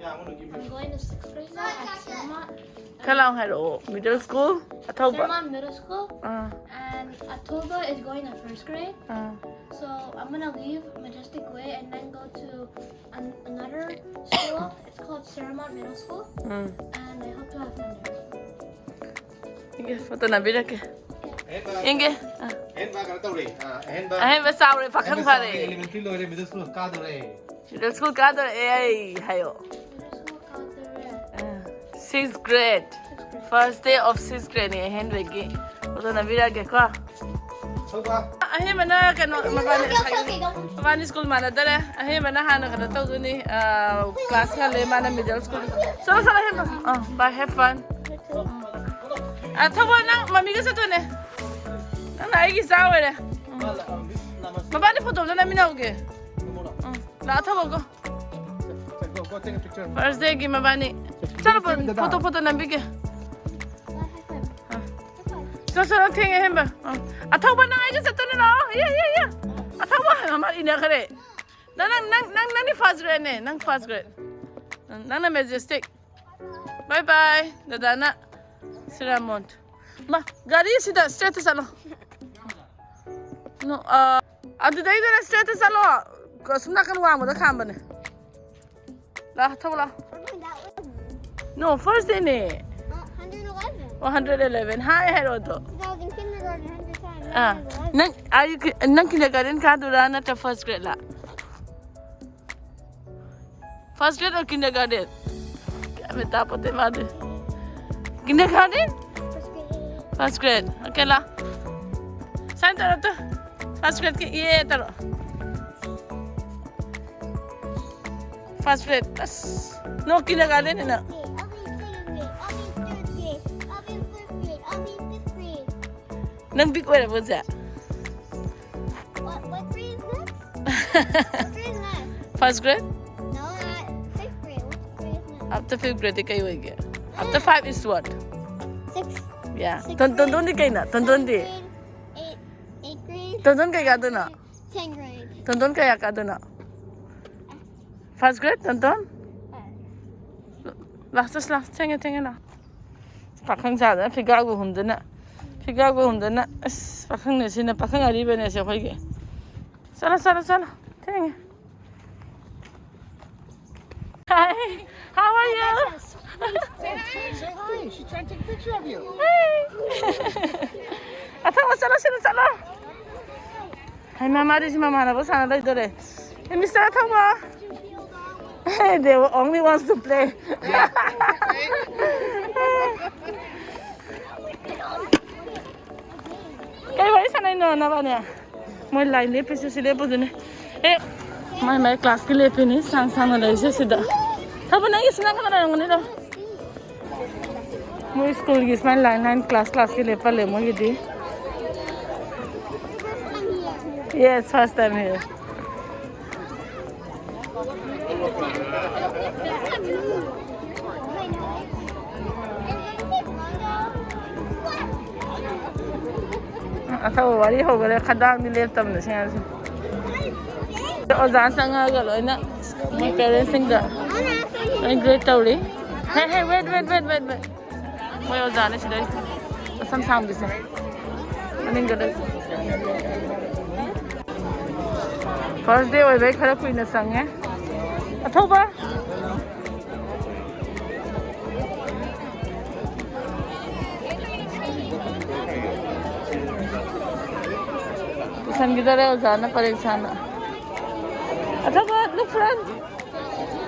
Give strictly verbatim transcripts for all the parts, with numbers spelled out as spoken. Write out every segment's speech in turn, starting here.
I'm going to sixth grade now at Sermont. ꯈꯔ ꯂꯥꯎ ꯍꯥꯏꯔꯛꯑꯣ꯫ Middle school ꯑꯊꯧꯕ꯫ Sermont Middle School, ah and Athoba is going to first grade. Ah So I'm gonna leave Majestic Way and then go to an- another school. It's called Sermont Middle School, um and I hope to have fun there. ꯏꯪꯒꯦ photo ꯅꯝꯕꯤꯔꯛꯀꯦ꯫ ꯏꯪꯒꯦ ꯑꯥ꯫ ꯑꯍꯦꯟꯕ ꯀꯩꯅꯣ ꯇꯧꯔꯦ꯫ ꯑ, ꯑꯍꯦꯟꯕ ꯑꯍꯦꯟꯕ ꯆꯥꯎꯔꯦ ꯄꯥꯈꯪ ꯐꯥꯔꯦ꯫ Elementary ꯂꯣꯏꯔꯦ, middle school ꯀꯥꯗꯣꯔꯦ꯫ Middle school ꯀꯥꯗꯣꯔꯦ ꯑꯩ ꯍꯥꯏꯌꯣ꯫ Middle school got there. Sixth grade. First day of sixth grade ꯅꯦ ꯑꯍꯦꯟꯕꯒꯤ꯫ ꯐꯣꯇꯣ ꯅꯝꯕꯤꯔꯛꯑꯒꯦꯀꯣ꯫ ꯊꯧꯕ꯫ ꯑꯍꯦꯟꯕꯅ ꯀꯩꯅꯣ ꯃꯕꯥꯅꯤ ꯃꯕꯥꯅꯤ school ꯃꯥꯟꯅꯗꯔꯦ꯫ ꯑꯍꯦꯟꯕꯅ ꯍꯥꯟꯅ ꯀꯩꯅꯣ ꯇꯧꯗꯣꯏꯅꯤ꯫ Class ꯉꯜꯂꯦ ꯃꯥꯅ middle school꯫ ꯆꯠꯂꯣ ꯆꯠꯂꯣ ꯑꯍꯦꯟꯕ꯫ ꯑꯥ bye, have fun꯫ ꯑ ꯊꯧꯕ ꯅꯪ ꯃꯃꯤꯒ ꯆꯠꯇꯣꯏꯅꯦ꯫ ꯅꯪꯅ ꯑꯩꯒꯤ ꯏꯆꯥ ꯑꯣꯏꯔꯦ꯫ ꯎꯝ꯫ ꯃꯕꯥꯅꯤ ꯐꯣꯇꯣ ꯑꯝꯇ ꯅꯝꯃꯤꯟꯅꯍꯧꯒꯦ꯫ ꯎꯝ꯫ ꯂꯥꯛꯑꯣ ꯊꯧꯕ go꯫ Go, go take a picture. First day ꯒꯤ ꯃꯕꯥꯅꯤ꯫ ꯆꯠꯂꯣ ꯐꯣꯇꯣ ꯐꯣꯇꯣ ꯅꯝꯕꯤꯒꯦ꯫ ꯆꯠꯂꯣ ꯆꯠꯂꯣ ꯊꯦꯡꯉꯦ ꯑꯍꯦꯟꯕ꯫ ꯑꯥ꯫ ꯑꯊꯧꯕ ꯅꯪ ꯑꯩꯒ ꯆꯠꯇꯣꯏꯅꯦ ꯂꯥꯛꯑꯣ꯫ ꯌꯦ ꯌꯦ ꯌꯦ꯫ ꯑꯊꯧꯕ ꯍꯥꯏꯕ ꯑꯃ ꯏꯟꯅꯈ꯭ꯔꯦ꯫ ꯅꯪ ꯅꯪ ꯅꯪ ꯅꯪ ꯅꯪꯗꯤ first grade ꯅꯦ꯫ ꯅꯪ first grade꯫ ꯎꯝ, ꯅꯪꯅ Majestic꯫ Bye bye꯫ ꯗꯗꯥꯅ Sermont꯫ ꯃꯥ ꯒꯥꯔꯤ ꯁꯤꯗ straight ꯇ ꯆꯠꯂꯣ꯫ No, ꯑ, ꯑꯗꯨꯗꯩꯗꯨꯅ straight ꯇ ꯆꯠꯂꯣ꯫ ꯑꯁꯨꯝ ꯅꯥꯀꯟ ꯋꯥꯡꯃꯗ ꯈꯥꯝꯕꯅꯦ꯫ ꯂꯥꯛ ꯊꯧ ꯂꯥꯛ꯫ We're going that way. No, first day ꯅꯦ꯫ Uh, one eleven. One eleven ꯍꯥꯏ ꯍꯥꯏꯔꯣ ꯑꯗꯣ꯫ Because in kindergarten, one ten, ah one eleven. ꯅꯪ are you ki- ꯅꯪ kindergarten ꯀꯥꯗꯣꯏꯔꯥ ꯅꯠꯇ꯭ꯔ first grade ꯂꯥ? First grade or kindergarten? ꯒ꯭ꯌꯥꯟ ꯃꯦꯟ ꯇꯥꯄꯣꯠꯇꯦ ꯃꯥꯗꯤ꯫ Kindergarten? First grade. First grade. Okay ꯂꯥ꯫ Sign ꯇꯧꯔꯣ ꯇꯨ꯫ First grade ꯀꯤ ꯌꯦ ꯇꯧꯔꯣ꯫ First grade. ꯑꯁ꯫ No kindergarten ꯅꯤꯅ꯫ I'll be second grade. I'll be third grade. I'll be fourth grade. I'll be fifth grade. ꯅꯪ big ꯑꯣꯏꯔꯕꯣ ꯍꯧꯖꯤꯛ? What, what grade is next? What grade is next? First grade? No, not fifth grade. What grade is next? After fifth grade ꯗꯤ ꯀꯩ ꯑꯣꯏꯒꯦ? After five is what? Six. Yeah. Sixth tone grade, ꯇꯣꯟꯗꯣꯟꯗꯤ ꯀꯩꯅ? ꯇꯣꯟꯗꯣꯟꯗꯤ? Eight, eighth grade. ꯇꯣꯟꯗꯣꯟ ꯀꯩ ꯀꯥꯗꯣꯏꯅꯣ? Tenth grade. ꯇꯣꯟꯗꯣꯟ ꯀꯌꯥ ꯀꯥꯗꯣꯏꯅꯣ? First grade ꯇꯣꯟꯗꯣꯟ? ꯂꯥꯛꯑꯣ, ꯆꯠꯁꯤ ꯂꯥꯛꯑꯣ꯫ ꯊꯦꯡꯉꯦ, ꯊꯦꯡꯉꯦ, ꯂꯥꯛꯑꯣ꯫ ꯄꯥꯈꯪ ꯁꯥꯗꯅ ꯐꯤꯒꯥꯒ ꯍꯨꯝꯗꯅ, ꯐꯤꯒꯥꯒ ꯍꯨꯝꯗꯅ꯫ ꯑꯁ, ꯄꯥꯈꯪꯅꯦ ꯁꯤꯅ, ꯄꯥꯈꯪ ꯑꯔꯤꯕꯅꯦ ꯁꯦ ꯑꯩꯈꯣꯏꯒꯤ꯫ ꯆꯠꯂꯣ, ꯆꯠꯂꯣ, ꯆꯠꯂꯣ꯫ ꯊꯦꯡꯉꯦ꯫ Hi, how are you? Say hi. She's trying to take a picture of you. ꯑꯊꯧꯕ, ꯆꯠꯂꯣ, ꯁꯤꯗ ꯆꯠꯂꯣ꯫ ꯍꯩꯃꯥ, ꯃꯥꯗꯤ ꯁꯤ ꯃꯃꯥꯟꯅꯕ ꯁꯥꯟꯅ ꯂꯩꯗꯣꯔꯦ꯫ Hey, Mister ꯑꯊꯧꯕ꯫ They only wants to play. ꯀꯩ ꯋꯥꯔꯤ ꯁꯥꯟꯅꯩꯅꯣ ꯅꯕꯥꯅꯤ? ꯃꯣꯏ ꯂꯥꯏꯟ ꯂꯦꯞꯄꯤꯁꯦ ꯁꯤ ꯂꯦꯞꯄꯨꯗꯨꯅꯦ꯫ ꯑꯦ, ꯃꯥꯏ ꯃꯥꯏ ꯀ꯭ꯂꯥꯁꯀꯤ ꯂꯦꯞꯄꯤꯅꯤ ꯁꯥꯡ ꯁꯥꯡꯅ ꯂꯩꯔꯤꯁꯦ ꯁꯤꯗ꯫ ꯊꯧꯕ, ꯅꯪꯒꯤ ꯁꯤꯅ ꯀꯅꯥ ꯂꯩꯔꯝꯒꯅꯤꯗꯣ? ꯃꯣꯏ ꯁ꯭ꯀꯨꯜꯒꯤ ꯁꯨꯃꯥꯏꯅ ꯂꯥꯏꯟ ꯂꯥꯏꯟ ꯀ꯭ꯂꯥꯁ ꯀ꯭ꯂꯥꯁꯀꯤ ꯂꯦꯞꯄꯜꯂꯦ ꯃꯣꯏꯒꯤꯗꯤ꯫ Yes, first time here. ꯑꯊꯧꯕ ꯋꯥꯔꯤ ꯍꯧꯈꯔꯦ, ꯈꯗꯥꯡꯗꯤ ꯂꯦꯞꯇꯕꯅꯦ ꯁꯤ ꯑꯉꯥꯡꯁꯦ꯫ ꯑꯣꯖꯥ ꯆꯪꯉꯛꯑꯒ ꯂꯣꯏꯅ ꯃꯣꯏ ꯄꯦꯔꯦꯟꯁꯁꯤꯡꯗ ꯂꯣꯏ ꯒ꯭ꯔꯦꯠ ꯇꯧꯔꯤ꯫ Hey, hey, wait, wait, wait, wait, wait. ꯃꯣꯏ ꯑꯣꯖꯥꯅ ꯁꯤꯗꯩ ꯃꯁꯝ ꯁꯥꯡꯕꯤꯁꯦ ꯃꯅꯤꯡꯗ ꯂꯩ꯫ First day ꯑꯣꯏꯕꯩ ꯈꯔ ꯀꯨꯏꯅ ꯆꯪꯉꯦ꯫ ꯑꯊꯧꯕ꯫ ꯄꯨꯁꯟꯈꯤꯗꯣꯔꯦ ꯑꯣꯖꯥꯅ ꯄꯔꯦꯡ ꯁꯥꯅ꯫ ꯑꯊꯧꯕ, look front.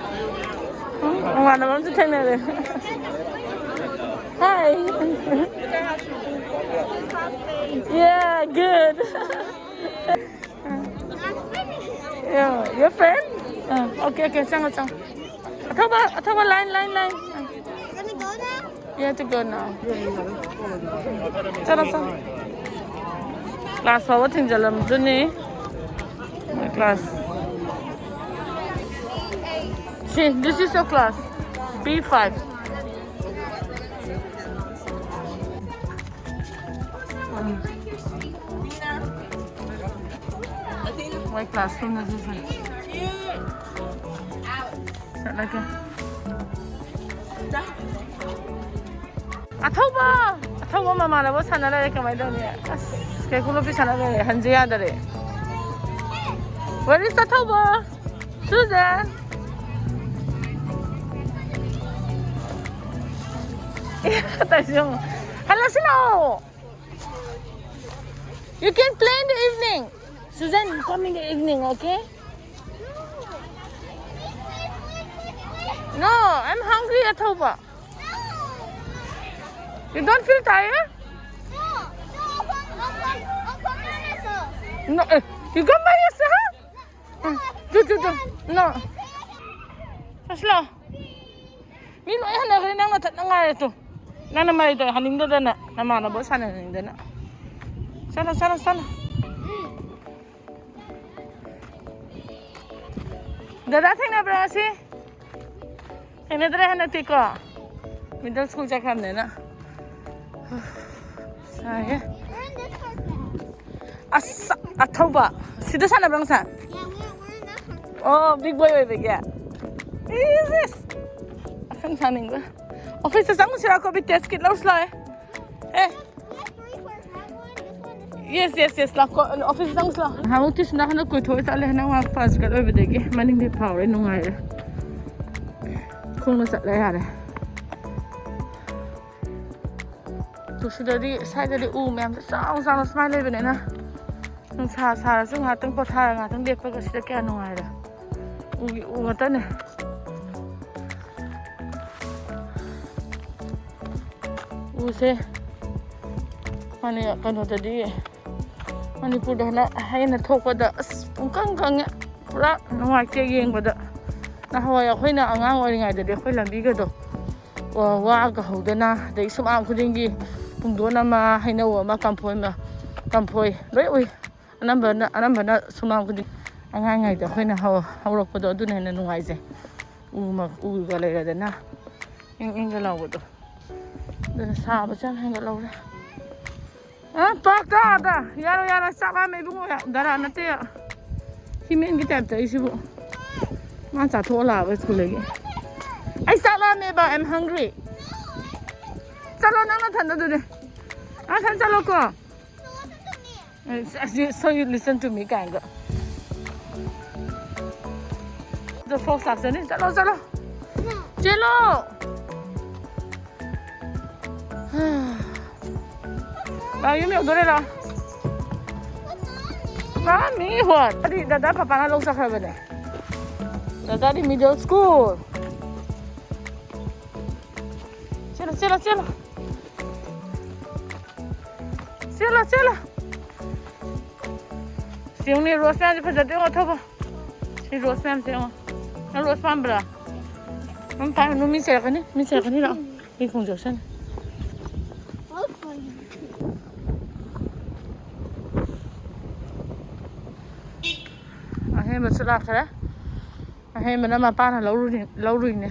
ꯎꯝ, ꯃꯃꯥꯟꯅꯕ ꯑꯃꯁꯨ ꯊꯦꯡꯅꯔꯦ꯫ Hi. Yeah, good. Yeah, your friend? Uh, okay, okay, ꯆꯪꯉꯣ, ꯆꯪꯉꯣ꯫ ꯑꯊꯧꯕ, ꯑꯊꯧꯕ, line, line, line. You have to go now. ꯆꯠꯂꯣ, ꯆꯠꯂꯣ꯫ ꯀ꯭ꯂꯥꯁ ꯐꯥꯎꯕ ꯊꯤꯡꯖꯤꯜꯂꯝꯗꯨꯅꯤ꯫ ꯃꯣꯏ class. See, this is your class. B five. ꯎꯝ꯫ ꯃꯣꯏ ꯀ꯭ꯂꯥꯁꯔꯨꯝꯅ ꯁꯤꯁꯦ꯫ ꯆꯠꯂꯒꯦ꯫ ꯑꯊꯧꯕ! ꯑꯊꯧꯕ ꯃꯃꯥꯟꯅꯕ ꯁꯥꯟꯅ ꯂꯩꯔꯦ, ꯀꯃꯥꯏꯅ ꯇꯧꯅꯤ? ꯑꯁ, ꯀꯩꯀꯨ ꯅꯨꯄꯤ ꯁꯥꯟꯅ ꯂꯩꯔꯦ, ꯍꯟꯖꯦ ꯌꯥꯗꯔꯦ꯫ Where is ꯑꯊꯧꯕ? Susan! ꯑꯦ, ꯇꯧꯔꯤꯁꯦ ꯌꯦꯡꯉꯣ꯫ ꯍꯜꯂꯁꯤ ꯂꯥꯛꯑꯣ! You can play in the evening. Susan, you come in the evening, okay? No, I'm hungry, ꯑꯊꯧꯕ. You don't feel tired? No, eh, you come by yourself? ꯇꯨ, ꯇꯨ, ꯇꯨ. ꯅꯣ꯫ ꯆꯠꯁꯤꯂꯣ꯫ ꯃꯤ ꯂꯣꯏ ꯍꯟꯅꯈ꯭ꯔꯦ, ꯅꯪ ꯅꯊꯟꯗ ꯉꯥꯏꯔꯦ ꯇꯨ꯫ ꯅꯪꯅ ꯃꯔꯩꯗꯣ ꯍꯟꯅꯤꯡꯗꯗꯅ, ꯅꯃꯥꯟꯅꯕ ꯁꯥꯟꯅꯅꯤꯡꯗꯅ꯫ ꯆꯠꯂꯣ, ꯆꯠꯂꯣ, ꯆꯠꯂꯣ꯫ ꯗꯗꯥ ꯊꯦꯡꯅꯕ꯭ꯔꯥ ꯉꯁꯤ? ꯊꯦꯡꯅꯗ꯭ꯔꯦ ꯍꯟꯗꯛꯇꯤꯀꯣ꯫ Middle school ꯆꯠꯈ꯭ꯔꯕꯅꯤꯅ꯫ ꯁꯥꯏꯌꯦ꯫ We're in this first now. ꯑꯁ, ꯑꯊꯧꯕ꯫ ꯁꯤꯗ ꯁꯥꯟꯅꯕ꯭ꯔꯥ ꯉꯁꯥꯏ? Yeah, we're, we're in that first. ꯑꯣ, big boy ꯑꯣꯏꯕꯒꯤ꯫ Is this? ꯑꯁꯪ ꯁꯥꯅꯤꯡꯕ꯫ Office ꯇ ꯆꯪꯉꯨꯁꯤꯔꯥ? ꯀꯣꯕꯤ test kit ꯂꯧꯁꯤ ꯂꯥꯛꯑꯦ꯫ ꯑꯦ꯫ We have three first. Have one, this one, this one. Yes, yes, yes. ꯂꯥꯛꯀꯣ, office ꯆꯪꯉꯨꯁꯤ ꯂꯥꯛꯑꯣ꯫ ꯅꯍꯥꯟꯃꯨꯛꯇꯤ ꯁꯤꯗ ꯍꯟꯗꯛ ꯀꯣꯏꯊꯣꯛꯑ ꯆꯠꯂꯦ꯫ ꯍꯟꯗꯛ ꯃꯥ first ꯀꯠ ꯑꯣꯏꯕꯗꯒꯤ ꯃꯅꯤꯡꯗꯤ ꯐꯥꯎꯔꯦ, ꯅꯨꯡꯉꯥꯏꯔꯦ꯫ ꯈꯣꯡꯅ ꯆꯠꯂꯦ ꯌꯥꯔꯦ꯫ ꯇꯨ ꯁꯤꯗꯗꯤ, ꯁ꯭ꯋꯥꯏꯗꯗꯤ ꯎ ꯃꯌꯥꯝꯁꯦ ꯆꯥꯎ ꯆꯥꯎꯅ ꯁꯨꯃꯥꯏꯅ ꯂꯩꯕꯅꯤꯅ ꯅꯨꯡꯁꯥ ꯁꯥꯔꯁꯨ ꯉꯥꯏꯍꯥꯛꯇꯪ ꯄꯣꯊꯥꯔ ꯉꯥꯏꯍꯥꯛꯇꯪ ꯂꯦꯞꯄꯒ ꯁꯤꯗ ꯀꯌꯥ ꯅꯨꯡꯉꯥꯏꯔꯦ꯫ ꯎꯒꯤ ꯎ ꯉꯥꯛꯇꯅꯦ꯫ ꯎꯁꯦ ꯃꯅꯤ-, ꯀꯩꯅꯣꯗꯗꯤ, ꯃꯅꯤꯄꯨꯔꯗ ꯍꯟꯗꯛ ꯍꯦꯟꯅ ꯊꯣꯛꯄꯗ ꯑꯁ ꯄꯨꯡꯀꯪ ꯀꯪꯉꯦ꯫ ꯄꯨꯔꯥ ꯅꯨꯡꯉꯥꯏꯇꯦ ꯌꯦꯡꯕꯗ꯫ ꯅꯍꯥꯟꯋꯥꯏ ꯑꯩꯈꯣꯏꯅ ꯑꯉꯥꯡ ꯑꯣꯏꯔꯤꯉꯩꯗꯗꯤ ꯑꯩꯈꯣꯏ ꯂꯝꯕꯤꯒꯗꯣ ꯋꯥ-, ꯋꯥꯒ ꯍꯧꯗꯅ, ꯑꯗꯩ ꯁꯨꯃꯥꯡ ꯈꯨꯗꯤꯡꯒꯤ ꯄꯨꯡꯗꯣꯟ ꯑꯃ, ꯍꯩꯅꯧ ꯑꯃ, ꯀꯝꯐꯣꯏ ꯑꯃ, ꯀꯝꯐꯣꯏ ꯂꯣꯏ ꯎꯏ꯫ ꯑꯅꯝꯕꯅ, ꯑꯅꯝꯕꯅ ꯁꯨꯃꯥꯡ ꯈꯨꯗꯤꯡ ꯑꯉꯥꯡꯉꯩꯗ ꯑꯩꯈꯣꯏꯅ ꯍꯧ-, ꯍꯧꯔꯛꯄꯗꯣ ꯑꯗꯨꯅ ꯍꯦꯟꯅ ꯅꯨꯡꯉꯥꯏꯖꯩ꯫ ꯎ ꯃ-, ꯎꯒ ꯂꯩꯔꯗꯅ ꯏꯪ ꯏꯪꯒ ꯂꯥꯎꯕꯗꯣ꯫ ꯑꯗꯨꯅ ꯁꯥꯕꯁꯦ ꯌꯥꯝ ꯍꯦꯟꯒꯠꯍꯧꯔꯦ꯫ ꯑ, ꯄꯥꯛꯇ ꯑꯥꯗ꯫ ꯌꯥꯔꯣꯏ, ꯌꯥꯔꯣꯏ, ꯆꯥꯛ ꯂꯥꯝꯃꯦ ꯏꯕꯨꯡꯉꯣ꯫ ꯗꯔꯥ ꯅꯠꯇꯦ꯫ ꯍꯤꯃꯦꯟꯒꯤ ꯇꯥꯏꯞꯇ ꯑꯩꯁꯤꯕꯨ꯫ ꯃꯥ ꯆꯥꯊꯣꯛꯑ ꯂꯥꯛꯑꯕ ꯁ꯭ꯀꯨꯜꯗꯒꯤ꯫ ꯑꯩ ꯆꯥꯛ ꯂꯥꯝꯃꯦꯕ, I'm hungry. ꯆꯠꯂꯣ, ꯅꯪ ꯅꯊꯟꯗ ꯑꯗꯨꯗꯤ꯫ ꯅꯪ ꯅꯊꯟ ꯆꯠꯂꯣꯀꯣ꯫ ꯑꯦ, so you listen to me ꯀꯥꯏꯅꯒ꯫ ꯑꯗꯣ fox ꯂꯥꯛꯆꯅꯤ꯫ ꯆꯠꯂꯣ, ꯆꯠꯂꯣ꯫ ꯆꯦꯜꯂꯣ꯫ ꯂꯥꯛꯑꯣ, ꯌꯨꯝ ꯌꯧꯗꯣꯔꯦ, ꯂꯥꯛꯑꯣ꯫ ꯃꯥꯃꯤ ꯍꯣꯏ꯫ ꯑꯗꯨꯗꯤ ꯗꯗꯥ ꯄꯄꯥꯅ ꯂꯧ ꯆꯠꯈ꯭ꯔꯕꯅꯦ꯫ ꯗꯗꯥꯗꯤ middle school꯫ ꯆꯦꯜꯂꯣ, ꯆꯦꯜꯂꯣ, ꯆꯦꯜꯂꯣ꯫ ꯆꯦꯜꯂꯣ, ꯆꯦꯜꯂꯣ꯫ ꯁꯤ ꯌꯦꯡꯉꯨꯅꯦ, rose ꯃꯌꯥꯝꯁꯦ ꯐꯖꯗ꯭ꯔꯣ ꯌꯦꯡꯉꯣ, ꯊꯧꯕ꯫ ꯁꯤ rose ꯃꯌꯥꯝꯁꯦ ꯌꯦꯡꯉꯣ꯫ ꯅꯪ rose ꯄꯥꯝꯕ꯭ꯔꯥ? ꯅꯪ ꯄꯥꯝ-, ꯅꯪ ꯃꯤ ꯆꯩꯔꯛꯀꯅꯤ, ꯃꯤ ꯆꯩꯔꯛꯀꯅꯤ, ꯂꯥꯛꯑꯣ꯫ ꯑꯩ ꯈꯣꯡ ꯆꯣꯠꯁꯟ꯫ ꯑꯍꯦꯟꯕꯁꯨ ꯂꯥꯛꯈ꯭ꯔꯦ꯫ ꯑꯍꯦꯟꯕꯅ ꯃꯄꯥꯅ ꯂꯧꯔꯨꯔꯤ-, ꯂꯧꯔꯨꯏꯅꯦ꯫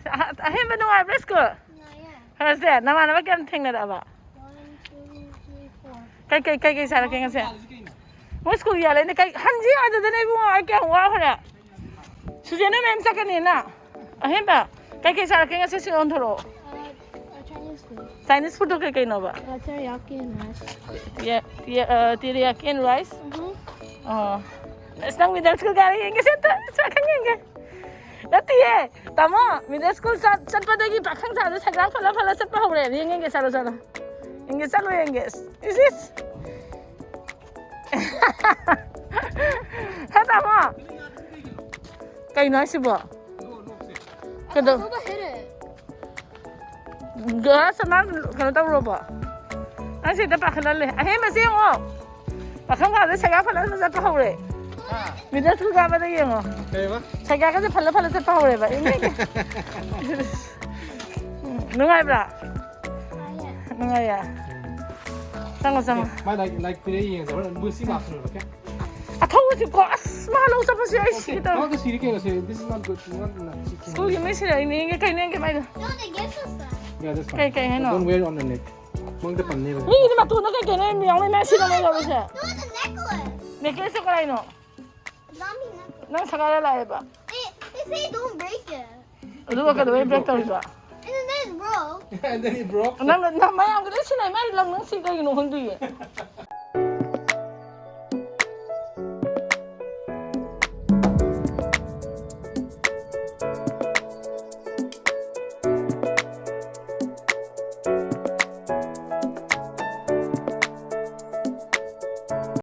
ꯑ-, ꯑꯍꯦꯟꯕ ꯅꯨꯡꯉꯥꯏꯕ꯭ꯔꯥ ꯁ꯭ꯀꯨꯜ? ꯅꯨꯡꯉꯥꯏꯌꯦ꯫ ꯐꯔꯁꯦ, ꯅꯃꯥꯟꯅꯕ ꯀꯌꯥꯝ ꯊꯦꯡꯅꯔꯛꯑꯕ? One, two, three, four꯫ ꯀꯩ, ꯀꯩ, ꯀꯩ, ꯀꯩ ꯆꯥꯔꯛꯀꯦ ꯉꯁꯤ? ꯃꯣꯏ ꯁ꯭ꯀꯨꯜ ꯌꯥꯜꯂꯦꯅꯦ꯫ ꯀꯩ, ꯍꯟꯖꯤ ꯍꯥꯏꯗꯨꯗꯅꯦ ꯏꯕꯨꯡꯉꯣ, ꯑꯩ ꯀꯌꯥꯝ ꯋꯥꯈ꯭ꯔꯦ꯫ ꯁꯨꯖꯦꯅ ꯃꯦꯝ ꯆꯠꯀꯅꯤꯅ꯫ ꯑꯍꯦꯟꯕ, ꯀꯩ, ꯀꯩ ꯆꯥꯔꯛꯀꯦ ꯉꯁꯤ? ꯁꯤ ꯑꯣꯟꯊꯣꯔꯛꯑꯣ꯫ Uh, uh, Chinese food꯫ Chinese foodꯇꯣ ꯀꯩ ꯀꯩꯅꯣꯕ? Uh, teriyaki and rice꯫ ꯇꯦ-, ꯇꯦ-, ꯑ, teriyaki and rice? ꯎꯝ꯫ ꯑꯣ꯫ ꯑꯁ, ꯅꯪ middle school ꯀꯥꯔꯦ ꯌꯦꯡꯒꯦꯁꯦ ꯑꯝꯇ꯫ ꯑꯁ, ꯄꯥꯈꯪ ꯌꯦꯡꯒꯦ꯫ ꯅꯠꯇꯤꯌꯦ, ꯇꯥꯃꯣ, middle school ꯆꯠ-, ꯆꯠꯄꯗꯒꯤ ꯄꯥꯈꯪ ꯁꯥꯗ ꯁꯒꯥ ꯐꯠꯂ ꯐꯠꯂ ꯆꯠꯄ ꯍꯧꯔꯦ꯫ ꯌꯦꯡꯒꯦ, ꯆꯠꯂꯣ, ꯆꯠꯂꯣ꯫ ꯌꯦꯡꯒꯦ, ꯆꯠꯂꯣ, ꯌꯦꯡꯒꯦ꯫ ꯏꯁ, ꯏꯁ꯫ ꯍꯦ, ꯇꯥꯃꯣ꯫ ꯀꯩꯅꯣ ꯍꯥꯏꯁꯤꯕꯣ? ꯀꯩꯗꯧ-, ꯑꯆꯧꯕ ꯍꯦꯜꯂꯦ꯫ ꯒ꯭ꯂꯥꯁ ꯑꯃ ꯀꯩꯅꯣ ꯇꯧꯔꯣꯕ꯫ ꯅꯪ ꯁꯤꯗ ꯄꯥꯈꯠꯍꯜꯂꯦ꯫ ꯑꯍꯦꯟꯕꯁꯦ ꯌꯦꯡꯉꯣ꯫ ꯄꯥꯈꯪ ꯐꯥꯕꯗ ꯁꯦꯒꯥ ꯐꯠꯂ ꯆꯠꯄ ꯍꯧꯔꯦ꯫ ꯍꯥ? Middle school ꯀꯥꯕꯗ ꯌꯦꯡꯉꯣ꯫ ꯀꯩꯕ? ꯁꯦꯒꯥꯒꯁꯦ ꯐꯠꯂ ꯐꯠꯂ ꯆꯠꯄ ꯍꯧꯔꯦꯕ꯫ ꯏꯃꯦ꯫ ꯎꯝ, ꯅꯨꯡꯉꯥꯏꯕ꯭ꯔꯥ? ꯅꯨꯡꯉꯥꯏꯌꯦ꯫ ꯆꯪꯉꯣ, ꯆꯪꯉꯣ꯫ ꯃꯥ ꯂꯥꯏꯔꯤꯛ, ꯂꯥꯏꯔꯤꯛ ꯄꯤꯔꯛꯏ ꯌꯦꯡꯉꯁꯦ꯫ ꯍꯣꯔꯦꯟ ꯃꯣꯏ ꯁꯤ ꯉꯥꯛꯇꯅꯦꯕ, okay? ꯑꯊꯧꯕꯁꯤꯀꯣ, ꯑꯁ, ꯃꯥ ꯂꯧ ꯆꯠꯄꯁꯦ ꯑꯩ ꯁꯤꯒꯦ ꯇꯧꯔꯦ꯫ ꯃꯥꯗꯣ ꯁꯤꯔꯦ ꯀꯩꯅꯣ, ꯁꯤꯔꯦ꯫ This is not good. Not, not, ꯁ꯭ꯀꯨꯜꯒꯤ ꯃꯤ ꯁꯤꯔꯛꯏꯅꯦ꯫ ꯌꯦꯡꯒꯦ, ꯀꯩꯅꯣ ꯌꯦꯡꯒꯦ ꯃꯥꯏꯗꯣ꯫ No, they gave us that. Yeah, that's fine. ꯀꯩ, ꯀꯩ ꯍꯥꯏꯅꯣ? Don't wear it on the neck. ꯃꯪꯗ ꯄꯟꯅꯦꯕ꯫ ꯃꯤꯒꯤꯗꯤ ꯃꯇꯣꯟꯗ ꯀꯩ ꯀꯩꯅꯣ ꯌꯥꯝ ꯌꯥꯎꯅꯩ ꯃꯌꯥꯝ ꯁꯤꯗ ꯂꯩꯔꯕꯁꯦ꯫ It was a necklace. ꯅꯦꯀ꯭ꯂꯦꯁꯁꯦ ꯀꯔꯥꯏꯅꯣ? Zombie necklace. ꯅꯪ ꯁꯒꯥꯏꯗ ꯂꯥꯛꯑꯦꯕ꯫ It, it say don't break it. ꯑꯗꯨꯒ ꯀꯩꯗꯧꯕꯩ ꯕ꯭ꯔꯦꯛ ꯇꯧꯔꯤꯕ? And then it's broke. And then it broke. ꯅꯪ ꯅꯪ ꯃꯌꯥꯝꯒꯤ ꯂꯣꯏ ꯁꯤꯟꯅꯩ ꯃꯥꯗꯤ ꯂꯪ ꯅꯪ ꯁꯤ ꯀꯩꯒꯤꯅꯣ ꯈꯪꯗꯤꯌꯦ꯫